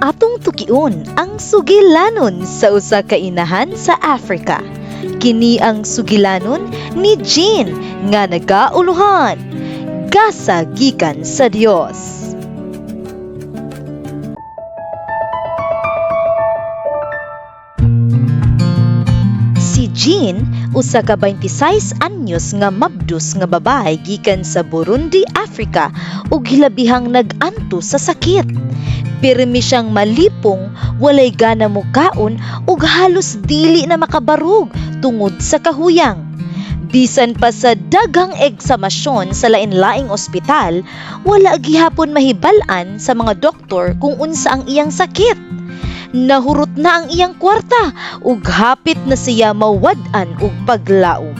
Atong tukion ang sugilanon sa usa ka inahan sa Africa. Kini ang sugilanon ni Jean nga nagauluhan, "Gasa Gikan sa Dios." Si Jean, usa ka 26 anyos nga mabdus nga babae gikan sa Burundi, Africa ug hilabihang nag-antos sa sakit. Pirmi siyang malipong, walay gana mokaon ug halos dili na makabarog tungod sa kahuyang. Bisan pa sa daghang eksamasyon sa lain-laing ospital, wala gihapon mahibal-an sa mga doktor kung unsa ang iyang sakit. Nahurot na ang iyang kwarta ug hapit na siya mawad-an og paglaom.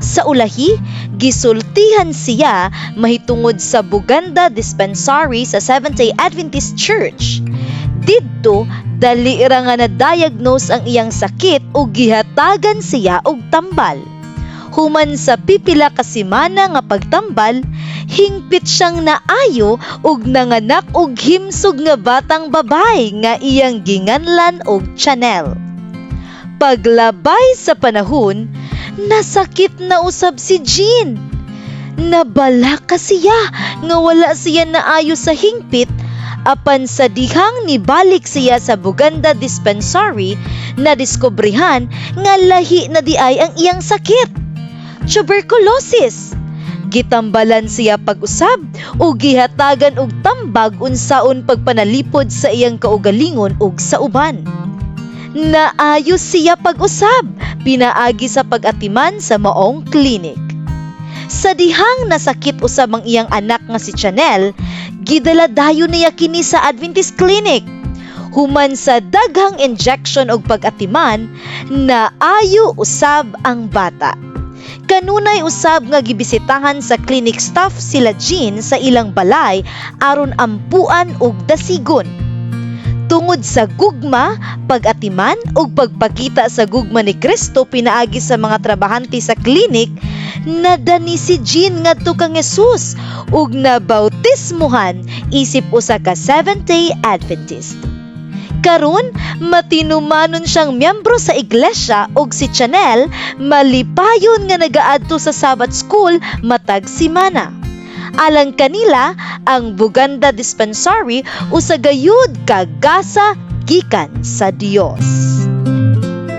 Sa ulahi, gisultihan siya mahitungod sa Buganda Dispensary sa Seventh-day Adventist Church. Didto, dali ra nga na-diagnose ang iyang sakit ug gihatagan siya og tambal. Human sa pipila ka semana nga pagtambal, hingpit siyang naayo ug nanganak og himsog nga batang babay nga iyang ginganlan og Chanel. Paglabay sa panahon, nasakit na usab si Jean. Nabalaka siya nga wala siya naayo sa hingpit, apan sa dihang nibalik siya sa Buganda Dispensary, nadiskobrehan nga lahi na diay ang iyang sakit. Tuberculosis. Gitambalan siya pag-usab ug gihatagan og tambag unsaon pagpanalipod sa iyang kaugalingon ug sa uban. Naayos siya pag-usab pinaagi sa pag-atiman sa maong clinic. Sa dihang nasakit usab ang iyang anak nga si Chanel, gidala dayon niya kini sa Adventist Clinic. Human sa daghang injection og pag-atiman, naayo usab ang bata. Kanunay usab nga gibisitahan sa clinic staff sila Jean sa ilang balay aron ampuan og dasigon. Tungod sa gugma, pag-atiman ug pagpakita sa gugma ni Kristo pinaagi sa mga trabahante sa clinic, nadani si Jean ngadto kang Jesus ug nabautismuhan isip usa ka Seventh-day Adventist. Karon, matinumanon siyang miyembro sa iglesia ug si Chanel malipayon nga nagaadto sa Sabbath School matag semana. Alang kanila, ang Buganda Dispensary usa gayud ka gasa gikan sa Dios.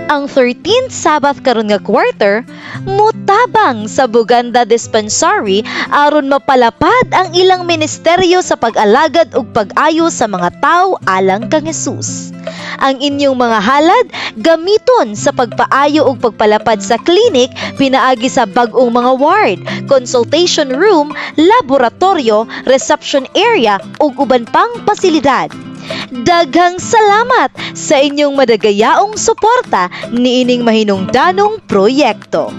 Ang 13th Sabbath karon nga quarter, mutabang sa Buganda Dispensary aron mapalapad ang ilang ministeryo sa pag-alagad ug pag-ayo sa mga tawo alang kang Jesus. Ang inyong mga halad gamiton sa pagpaayo ug pagpalapad sa clinic pinaagi sa bag-ong mga ward, consultation room, laboratorio, reception area ug uban pang pasilidad. Daghang salamat sa inyong madagayaong suporta niining mahinungdanong proyekto.